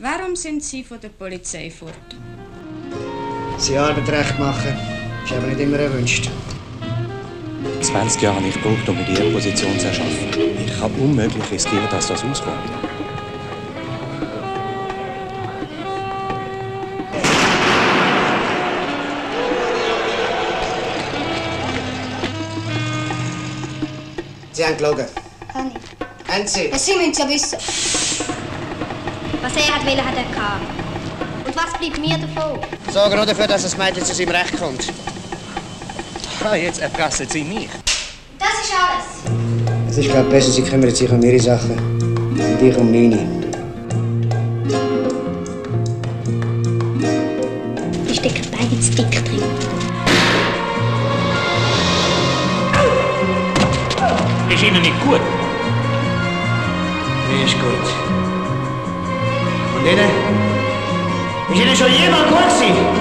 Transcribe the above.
Warum sind Sie von der Polizei fort? Sie Arbeit recht machen, ist aber nicht immer erwünscht. 20 Jahre habe ich gebraucht, um mir diese Position zu erschaffen. Ich kann unmöglich riskieren, dass das ausgeht. Sie haben gelogen. Kann ich. Haben Sie? Sie müssen es ja wissen. Was er hat wollen, hat er gehabt. Und was bleibt mir davon? Sorgen nur dafür, dass das Mädchen zu seinem Recht kommt. Ah, jetzt erpressen Sie mich. Das ist alles. Es ist, glaube ich, besser, Sie kümmern sich um Ihre Sachen. Und ich um meine. Die stecken beide zu dick drin. Ist Ihnen nicht gut? Mir ist gut. Und Ihnen? Ist Ihnen schon jemand gut gewesen?